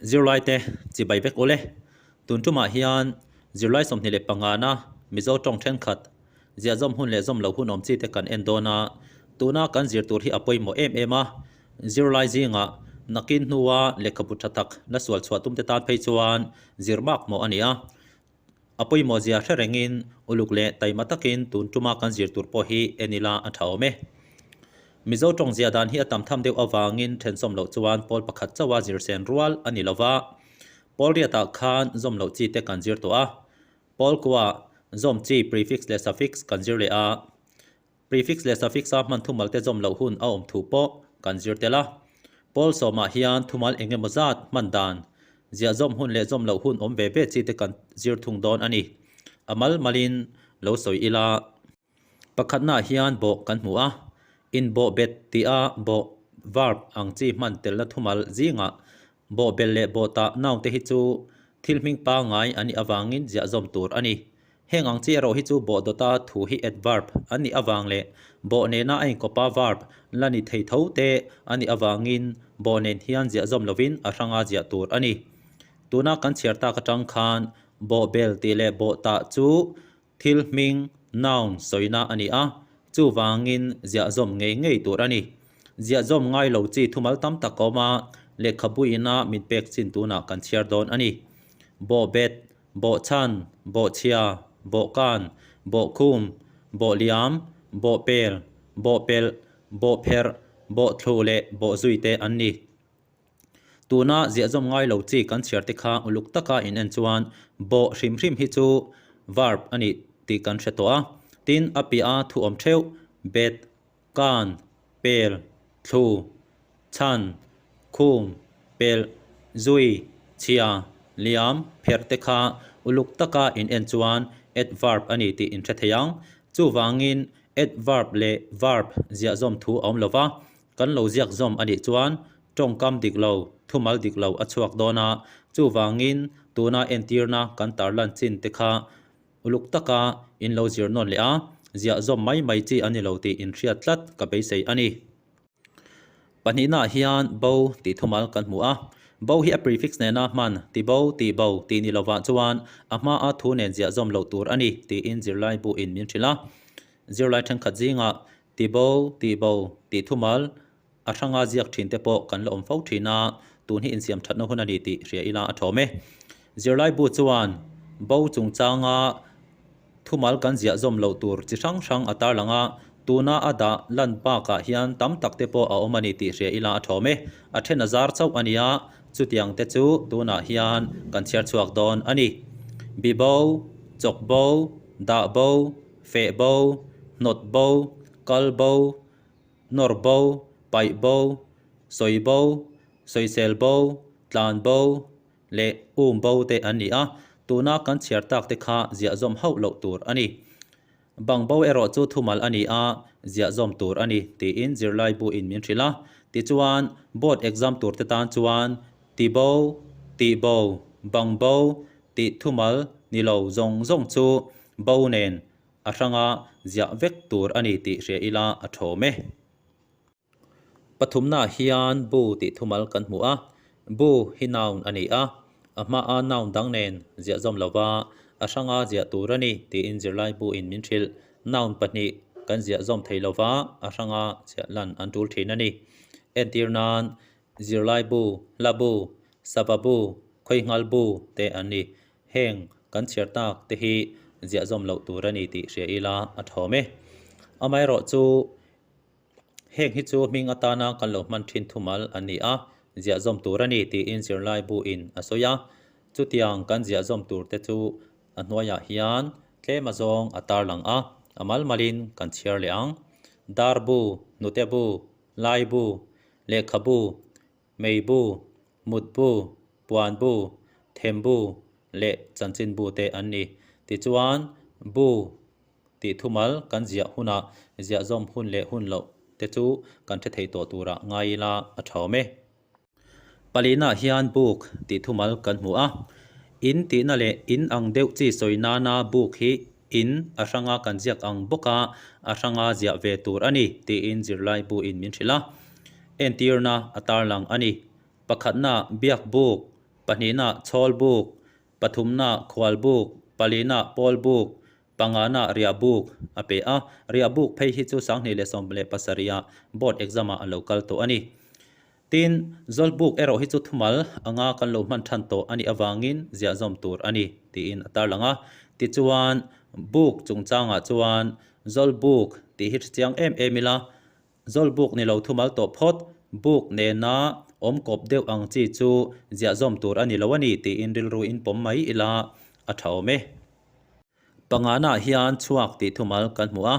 Zirlaite chibai vek ule. Tun tumah hian zirlai 25 na Mizo tawng thenkhat ziahzawm hun leh zawm lo hun awm chi te kan en dawn a. Tuna kan zir tur hi a pawimawh em em a. Zirlai zingah nakin hnua lehkhabu tha tak la sual chhuah tum te tan phei chuan zir mak mawh a ni a. A pawimawh zia hre rengin uluk leh taima takin tun tuma kan zir tur pawh hi en ila a tha awm e. Mizo tawng zia dan hi a tam tham deuh avangin thensawm loh chuan pawl pakhat chauha zir sen rual a ni lova. Pawl riatah khan zawm loh chi te kan zir tawh a. Pawl kuah zawm chi prefix leh suffix kan zir leh a. Prefix leh suffix a hman thumal te zawm loh hun a awm thu pawh kan zir tel a. Pawl sawmah hian thumal eng emaw zat hman dan, ziah zawm hun leh zawm loh hun awm ve ve chi te kan zir thung dawn a ni. A mal malin lo sawi ila. Pakhatnaah hian bawh kan hmu a, inbawh bet tia bawh, verb, ang chi hman telna thumal zingah bawh bel leh bawh tah noun te hi chu thil hming pangngai an nih avangin ziah zawm tur a ni. Heng ang chi erawh hi chu bawh dawta thu hi adverb an nih avang leh bawh nena a inkawpa verb la ni thei tho te a nih avangin bawh nen hian ziah zawm lovin a hranga ziah tur a ni. Tuna kan chhiar tak atang khan bawh bel tih leh bawh tah chu Thil hming, noun, sawina a ni a, chuvangin ziahzawm ngei ngei tur a ni. Ziahzawm ngai lo chi thumal tam tak a awm a, lehkhabu ina min pek chin tunah kan chhiar dawn a ni. Bawhbet, bawhchhan, bawhchhia, bawhkan, bawhkhum, bawhliam, bawhpel, bawhpelh, bawhpherh, bawhthlu leh bawhzui te an ni. Tuna ziahzawm ngai lo chi kan chhiar te kha uluk taka in en chuan bawh hrim hrim hi chu verb a ni tih kan hre tawh a. Tin, a piah a thu awm theuh, bet, kan, pel, thlu, chhan, khum, pelh, zui, chhia, liam, pherh te kha uluk taka in en chuan adverb a ni tih in hre thei ang. Chuvangin adverb leh verb ziahzawm thu a awm lo va, Kan lo ziak zawm a nih chuan tawngkam dik lo, thumal dik lo a chhuak dawn a, chuvangin tuna entirna kan tarlan chin te kha uluk taka in lo zir nawn leh a, ziah zawm mai mai chi a ni lo tih in hriat tlat ka beisei a ni. Pahnihnaah hian bo tih thumal kan hmu a, bo hi a prefix nena hman ti bo, ti bo tih ni lovah chuan a hmaa thu nen ziah zawm loh tur a ni tiin zirlai bu in min hrilh a. Zirlai thenkhat zingah Ti bo, ti bo, tih thumal a hranga ziak thin te pawh kan la awm fo thin a, tun hi insiam thatna hun a ni tih hria ila a thawm e. Zirlai bu chuan bo chungchanga thumal kan ziah zawm loh tur chi hrang hrang a tarlang a, tuna a dah lan bakah hian tam tak te pawh a awm a ni tih hria ila a thawm e. A then a zar chauh a nia, chutiang te chu tunah hian kan chhiar chhuak dawn a ni. Bi bo, chawk bo, dah bo, Feh bo, hnawt bo, kal bo, nawr bo, paih bo, sawi bo, sawisel bo, tlan bo leh um bo te an ni a, tuna kan chhiar tak te kha ziahzawm hauh loh tur a ni. Bang bo erawh chu thumal a ni a, ziahzawm tur a ni tiin zirlai bu in min hrilh a. Tichuan, board exam tur te tan chuan ti bo, tih bo, bang bo tih thumal ni lo zawng zawng chu Bo nen a hranga ziah vek tur a ni tih hria ila a thawm e. Pathumnaah hian bu tih thumal kan hmu a, bu hi noun a ni a, a hmaa noun dang nen ziah zawm lova a hranga ziah tur a ni tiin zirlai buin min hrilh. Noun pahnih kan ziah zawm thei lova a hranga ziah lan an tul thin a ni. Entir nan zirlai bu, hla bu, sava bu, khawinghal bu te an ni. Heng kan chhiar tak te hi ziah zawm loh tur a ni tih hria ila a thawm e. Amaherawh chu heng hi chu hming atana kan lo hman thin thumal an ni a, ziah zawm tur a ni tiin zirlai bu in a sawi a. Chutiang kan ziah zawm tur te chu a hnuaiah hian tlem azawng a tarlang a, a mal malin kan chhiar leh ang. Dar bu, hnute bu, lai bu, lehkha bu, Mei bu, mut bu, puan bu, them bu leh chanchin bu te an ni. Tichuan, bu tih thumal kan ziah hunah ziah zawm hun leh hun loh te chu kan hre thei tawh turah ngai ila a tha awm e. Palinah hian buk tih thumal kan hmu a. In tihna leh in ang deuh chi sawi nana buk hi in a hranga kan ziak ang bawka a hranga ziah ve tur a ni tiin zirlai buin min hrilh a. Entirna a tarlang a ni. Pakhatna biak buk, Pahnihna chhawl buk, pathumna khual buk, palina pawl buk, pangana riah buk a pe a. Riah buk phei hi chu 2017 ah board exam ah a lo kal tawh a ni. Tin, Zawlbuk erawh hi chu thumal anga kan lo hman than tawh a nih avangin ziahzawm tur a ni tiin a tarlang a. Tichuan, buk chungchangah chuan Zawlbuk tih hi hre chiang em em ila, Zawlbuk ni lo thumal tawh phawt, buk nena awm kawp deuh ang chi chu ziahzawm tur a ni lo a ni tiin rilru in pawm mai ila a tha awm e. Pangana hian chhuak tih thumal kan hmu a.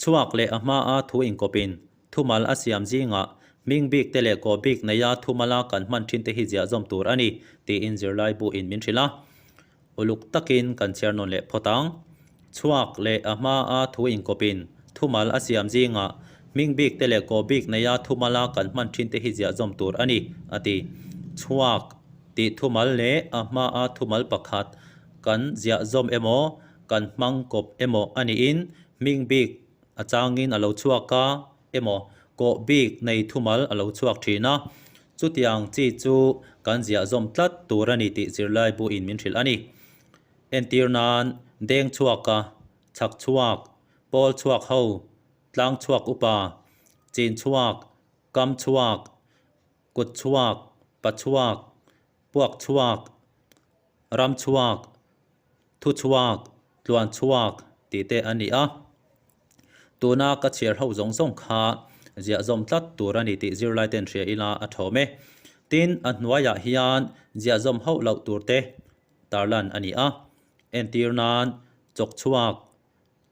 Chhuak leh a hmaa thu inkawpin thumal a siam zingah hming bik te leh kawh bik neia thumala kan hman thin te hi ziahzawm tur a ni tiin zirlai buin min hrilh a. Uluk takin kan chhiar nawn leh phawt ang. Chhuak leh a hmaa thu inkawpin thumal a siam zingah hming bik te leh kawh bik neia thumala kan hman thin te hi ziahzawm tur a ni, a ti. Chhuak tih thumal leh a hmaa thumal pakhat Kan ziahzawm emaw, kan hmang kawp emaw a niin hming bik a changin a lo chhuak a emaw, kawh bik nei thumal a lo chhuak thin a. Chutiang chi chu kan ziahzawm tlat tur a ni tih zirlai buin min hrilh a ni. Entir nan, deng chhuak a, chhak chhuak, pawl chhuak ho, tlang chhuak upa, chin chhuak, kam chhuak, kut chhuak, pa chhuak, puak chhuak, ram chhuak, thu chhuak, tluan chhuak tih te a ni a. Tuna ka chhiar ho zawng zawng kha ziahzawm tlat tur a ni tih zirlai ten hria ila a thawm e. Tin, a hnuaiah hian ziahzawm hauh loh tur te tarlan a ni a. Entir nan, chawk chhuak,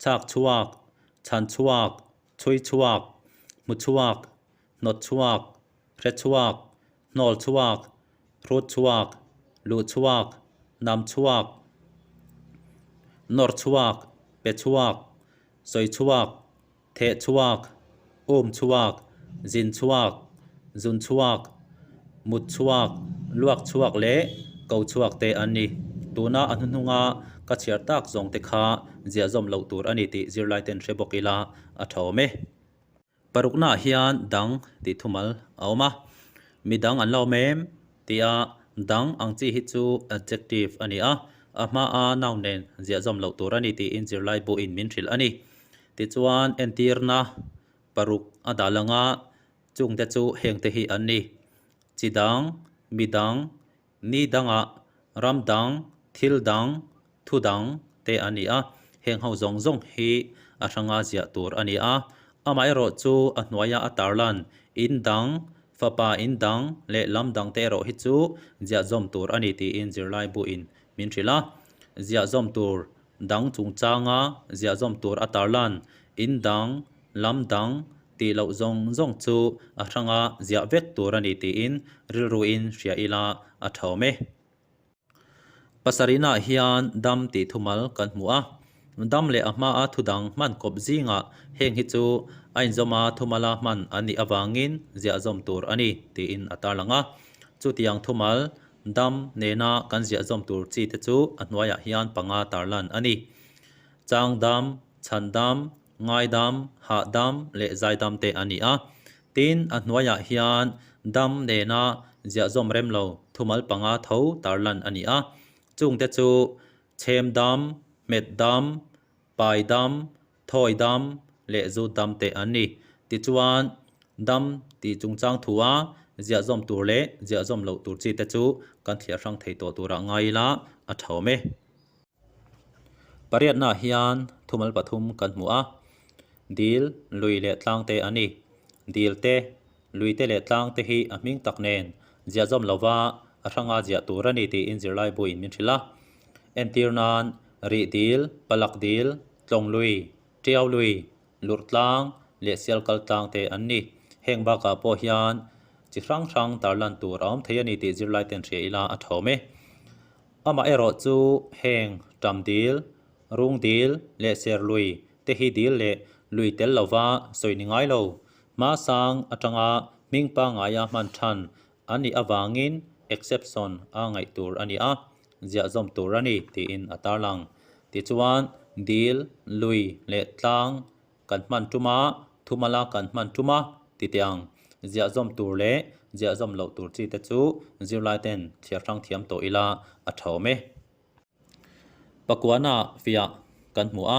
chhak chhuak, chhan chhuak, chhui chhuak, hmu chhuak, hnawt chhuak, hre chhuak, hnawl chhuak, hrut chhuak, luh chhuak, nam chhuak, nawr chhuak, pe chhuak, sawi chhuak, theh chhuak, um chhuak, zin chhuak, zun chhuak, mut chhuak, luak chhuak leh ko chhuak te an ni. Tuna a hnuhnunga ka chhiar tak zawng te kha ziahzawm loh tur a ni tih zirlai ten hre bawk ila a tha awm e. Paruknaah hian dang tih thumal a awm a, mi dang an lo awm em tia dang ang chi hi chu adjective a ni a, a hmaa noun nen ziahzawm loh tur a ni tiin zirlai buin min hrilh a ni. Tichuan entirna paruk a dah lang a, chungte chu hengte hi an ni, chi dang, mi dang, Ni dangah ram dang, thil dang, thu dang te a ni a, heng ho zawng zawng hi a hranga ziah tur a ni a. Amaherawh chu a hnuaia a tarlan in dang, fapa in dang leh lam dang te erawh hi chu ziahzawm tur a ni tiin zirlai buin min hrilh a. Ziahzawm tur dang chungchanga ziahzawm tur a tarlan in dang, lam dang tih loh zawng zawng chu a hranga ziah vek tur a ni tiin rilruin hria ila a tha awm e. Pasarihnaah hian dam tih thumal kan hmu a, dam leh a hmaa thu dang hman kawp zingah heng hi chu a inzawma thumala hman an nih avangin ziahzawm tur a ni tiin a tarlang a. Chutiang thumal dam nena kan ziahzawm tur chi te chu a hnuaiah hian panga tarlan a ni. Chang dam, chhan dam, Ngaidam, hahdam leh zaidam te a ni a. Tin, a hnuaiah hian dam nena ziahzawm rem lo thumal panga tho tarlan a ni a. Chungte chu chhem dam, hmet dam, pai dam, thawi dam leh zut dam te an ni. Tichuan, dam tih chungchang thua ziahzawm tur leh ziahzawm loh tur chi te chu kan thliar hrang thei tawh turah ngai ila a tha awm e. Pariatnaah hian thumal pathum kan hmu a, dil, lui leh tlang te a ni. Dil te, lui te leh tlang te hi a hming tak nen ziahzawm lova a hranga ziah tur a ni tiin zirlai buin min hrilh a. Entir nan, rih dil, palak dil, tlawng lui, tiau lui, lurh tlang leh sial kal tlang te an ni. Heng bakah pawh hian chi hrang hrang tarlan tur a awm thei a ni tih zirlai ten hria ila a tha awm e. Amaherawh chu heng ṭam dil, rung dil leh ser lui te hi dil leh lui tel lova sawi ni ngai lo. Hma sang atanga hming pangaia hman ṭhan an nih avangin exception a ngaih tur a ni a, ziahzawm tur a ni tiin a tarlang. Tichuan, dil, lui leh tlang kan hman ṭum a, thumala kan hman ṭum a ti teh ang. Ziahzawm tur leh Ziahzawm loh tur chi te chu zirlai ten thliar hrang thiam tawh ila a tha awm e. Pakuana fiah kan hmu a,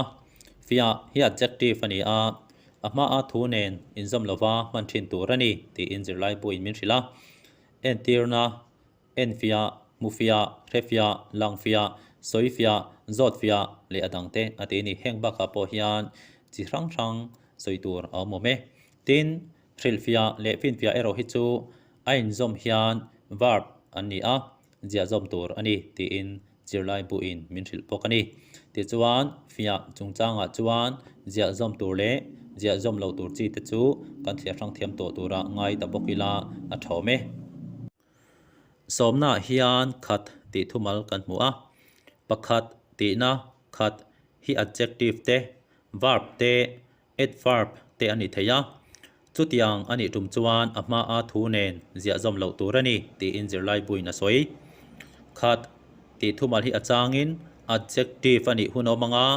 fiah hi adjective a ni a, a hmaa thu nen inzawm lova hman thin tur a ni tiin zirlai buin min hrilh a. Entirna, enfiah, hmufiah, hrefiah, langfiah, sawifiah, zawtfiah leh a dangte a ti a ni. Heng bakah pawh hian chi hrang hrang sawi tur a awm awm e. Tin, hrilhfiah leh finfiah erawh hi chu a inzawm hian verb an ni a, ziahzawm tur a ni tiin zirlai buin min hrilh bawk a ni. Tichuan, fiah chungchangah chuan ziahzawm tur leh ziahzawm lo tur chi te chu kan thliar hrang thiam tawh tura ngai ta bawk ila a thawm e. Sawmnaah hian khat tih thumal kan hmu a, pakhat tihna khat hi adjective te, verb te, Adverb te a ni thei a, chutiang a nih tum chuan a hmaa thu nen ziahzawm loh tur a ni tiin zirlai buin a sawi. Khat tih thumal hi a changin adjective a nih hun a awm ang a,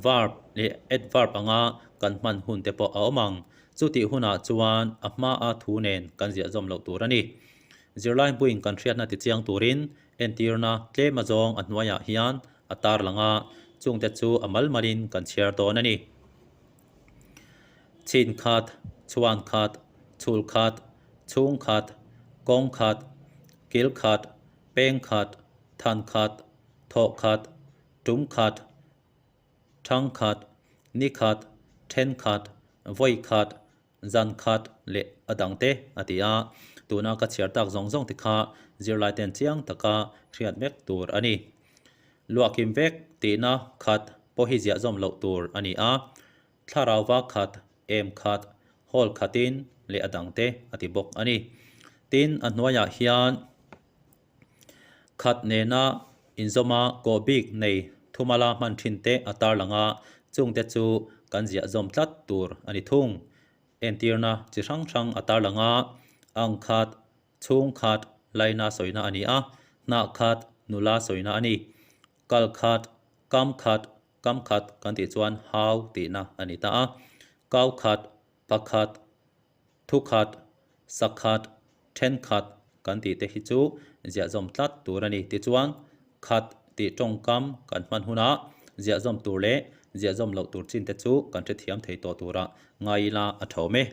verb leh adverb anga kan hman hun te pawh a awm ang. Chutih hunah chuan a hmaa thu nen kan ziahzawm loh tur a ni. Zirlai buin kan hriatna tichiang turin entirna tlem azawng a hnuaiah hian a tarlang a, chungte chu a mal malin kan chhiar dawn a ni. Chhin khat, chhuan khat, chhul khat, chhung khat, kawng khat, kil khat, peng khat, than khat, thawh khat, tum khat, thang khat, ni khat, then khat, vawi khat, zan khat leh a dang te a ti a, tuna ka chhiar tak zawng zawng te kha zirlai ten chiang taka hriat vek tur a ni. Luahkim vek tihna khat pawh hi ziah zawm loh tur a ni a, thlarauva khat, em khat, hawl khatin leh a dang te a ti bawk a ni. Tin, a hnuaiah hian khat nena inzawma kawh bik nei thumala hman thin te a tarlang a, chungte chu kan ziah zawm tlat tur a ni thung. Entirna chi hrang hrang a tarlang a, ang khat, chhung khat laina sawina a ni a, hnah khat nula sawina a ni. Kal khat, kam khat, kam khat kan tih chuan hau tihna a ni ta a, kau khat, pakhat, Thukhat, sakhat, thenkhat kan tih te hi chu ziahzawm tlat tur a ni. Tichuan, khat tih tawngkam kan hman hunah ziahzawm tur leh ziahzawm loh tur chin te chu kan hrethiam thei tawh tura ngai ila a tha awm e.